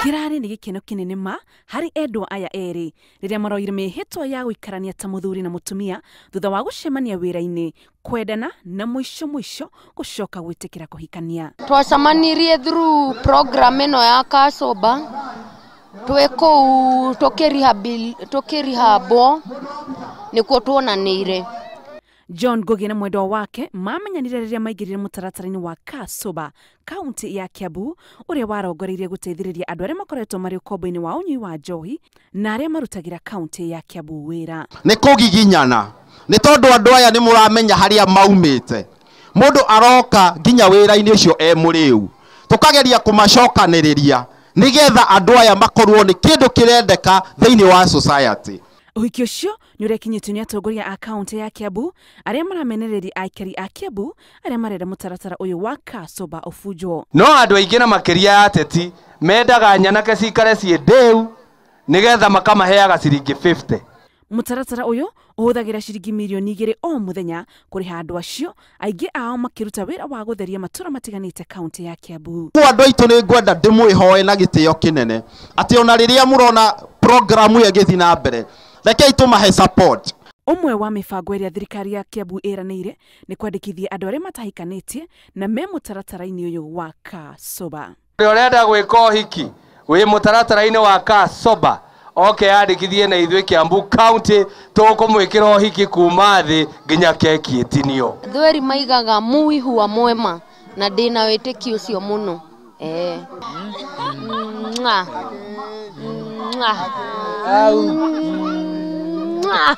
Kĩrarĩ nĩ gĩkeno kĩnene ma harĩ endwa aya erĩ rĩrĩa maroire mĩhĩtwa ya gũikarania ta mũthuri na mũtumia thutha wa gũcemania wĩra-inĩ, kwendana na mũico mũico gũcoka gwĩtĩkĩra kũhikania. Twacemanirie through program ĩno ya Kasoba, twĩ kũu tũkĩrihabwo nĩkuo tuonanĩire. John Ngugi na mwendwa wake mamenyanire rĩrĩa maingĩrire mũtaratara-inĩ wa Kasoba kaunti ya Kiambu ũrĩa warongoreirie gũteithĩrĩria andũ arĩa makoretwo marĩ ũkombo-inĩ wa ũnyui wa njohi na arĩa marutagĩra kaunti ya Kiambu wĩra. Nĩ kũgiginyana nĩ tondũ andũ aya nĩ mũramenya harĩa maumĩte, mũndũ aroka nginya wĩra-inĩ ũcio e mũrĩu, tũkageria kũmacokanĩrĩria nĩgetha andũ aya makorwo nĩ kĩndũ kĩrendeka thĩinĩ wa society. Ũhiki ũcio nĩ ũrekinyĩtio nĩ atongoria a kaunti ya Kiambu arĩa maramenereria aikari a Kiambu arĩa marenda mũtaratara ũyũ wa Kasoba ũbunjwo. No andũ aingĩ na makĩria ya ateti mendaga nyanake cikare ciĩ ndĩu nĩgetha makamaheaga ciringi 50. Mũtaratara ũyũ ũhũthagĩra ciringi mirioni 2 o mũthenya kũrĩha andũ acio, aingĩ ao makĩruta wĩra wa gũtheria matũra matiganĩte kaunti ya Kiambu. Kwa andũ aitũ nĩ ngwenda ndĩmwĩhoe na gĩtĩo kĩnene atĩ ona rĩrĩa mũrona programu ĩyo ĩgĩthiĩ na mbere, rekei tũmahe support. Ũmwe wa mĩbango ĩrĩa thirikari ya Kiambu ĩranĩire nĩ kwandĩkithia andũ arĩa matahikanĩtie na me mũtaratara-inĩ ũyũ wa Kasoba. Ũrĩa ũrenda gwĩka ũhiki wĩ mũtaratara-inĩ wa Kasoba oke yandĩkithie na ithuĩ Kiambu County, tũkũmwĩkĩra ũhiki kuma thĩ nginya keki ĩtinio. Thweri maigaga muihua mwema na ndĩna wĩtĩkio ũcio mũno. Mwah. Mwah. Mwah.